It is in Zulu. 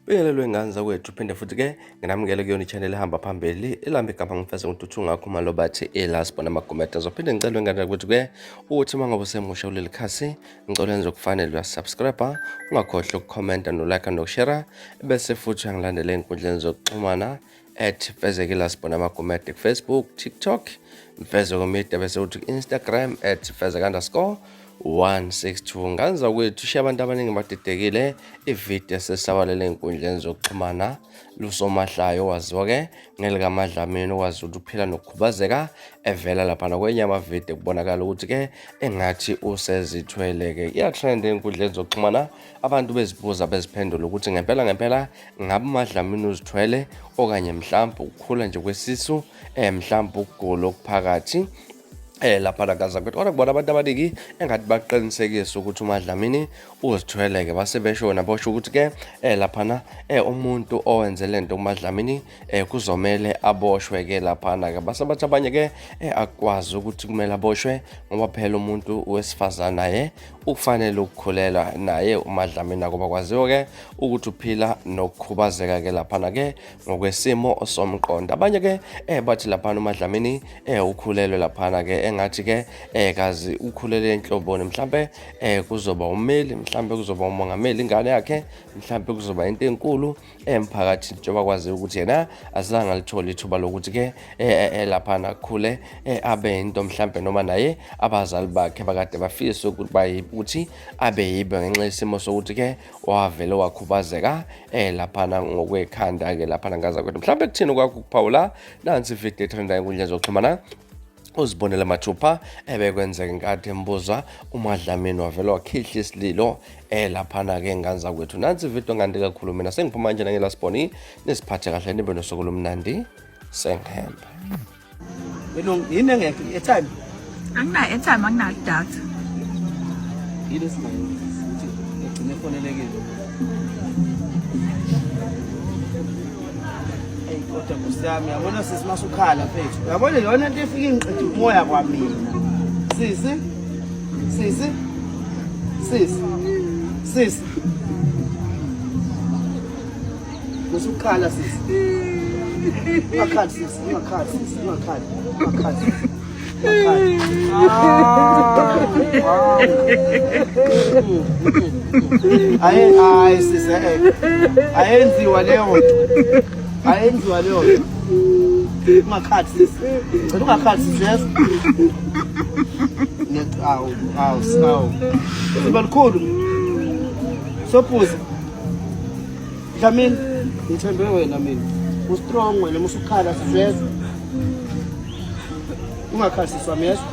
Bingelelwe ngane zakwethu phinde futhi ke nginamukele kuyona i-channel ehamba phambili elami igama ngifeze ngintuthu ngakho malobathi elasibona amagumede zophinde ngicelwe ngane zakwethu ke ukuthi uma ngabe usemusha kuleli khasi ngicela enze okufanele uyasubscribe ungakhohlwa ukukhomenta nolike nokushare bese futhi uyangilandela ey'nkundleni zokuxhumana at Fezekile Sibona Magumede ku-Facebook, TikTok, Mfezeko Media bese uthi ku-Instagram at Fezeka underscore 162. Ngane zakwethu shiya abantu abaningi badidekile ividiyo esesabalele ey'nkundleni zokuxhumana lusomahlayo owaziwa-ke ngelikaMadlamini owazi ukuthi uphila nokukhubazeka evela laphana kwenye amavidiyo kubonakala ukuthi-ke engathi usezithwele-ke iyatrend ey'nkundleni zokuxhumana abantu bezibuza beziphendula ukuthi ngempela ngempela ngabe uMadlamini uzithwele okanye mhlawumbe ukukhula nje kwesisu mhlawumbe ukugula okuphakathi lapha nakazakwethu kodwa kubona abantu abaningi engathi baqinisekise ukuthi uMadlamini uzithwele-ke base besho nabosho ukuthi-ke laphana umuntu owenze le nto kuMadlamini kuzomele aboshwe-ke laphana-ke base bathi abanye-ke akukwazi ukuthi kumele aboshwe ngoba phela umuntu wesifazane naye ufanele ukukhulela naye uMadlamini nakuba kwaziwa-ke ukuthi uphila nokukhubazeka ke laphana ke ngokwesimo somqondo. Abanye ke bathi laphana uMadlamini ukhulelwe laphana ke engathi ke kazi ukhulele enhloboni mhlambe kuzoba ummeli mhlambe kuzoba umongameli ingane yakhe mhlambe kuzoba into enkulu emphakathini njengoba kwaziwa ukuthi yena azange alithole ithuba lokuthi ke laphana akhule abe into mhlambe noma naye abazali bakhe bakade bafisa ukuthi ukuthi abe yibo ngenxa yesimo sokuthi ke wavele wakhubazeka laphana ngokwekhanda ke laphana ngaza kwethu mhlawumbe kuthini kwakho ukuphawula nansi ividiyo etrendayo enkundleni zokuxhumana uzibonele mathupha ebekwenzeka inkathi embuza uMadlamini wavele wakhihla isililo laphana-ke ngane zakwethu nansi ividiyo ngandi kakhulu mina sengiphuma nje nangelasibhoni nisiphathe kahle nibe nosuku lomnandi sengihembe. Wena yini engekho i-airtime? Anginayo airtime, anginayo data. Yini esingayenza ukuthi egcine efonelekile? Eyi kodwa nkosi yami yabona sisi masukhala mfethu. Yabona leyona nto efike ingiqeda umoya kwamina. Sisi sisi sisi sisi Usukhala sisi. Ungakhali sisi, ungakhali sisi, ungakhali. Ungakhali sisi. Ungakhali. Ayi ayi sisi eh. Ayenziwa leyo nto. Ayenziwa leyo nto. Ungakhali sisi. Ngicela ungakhali sisi yeso. Awu awu awu. Siba likhulu. Sophuza. Dlamini, ngithembe wena mina. Ustrong wena musukhala sizwezwa. Ungakhali sisi wami yezwa.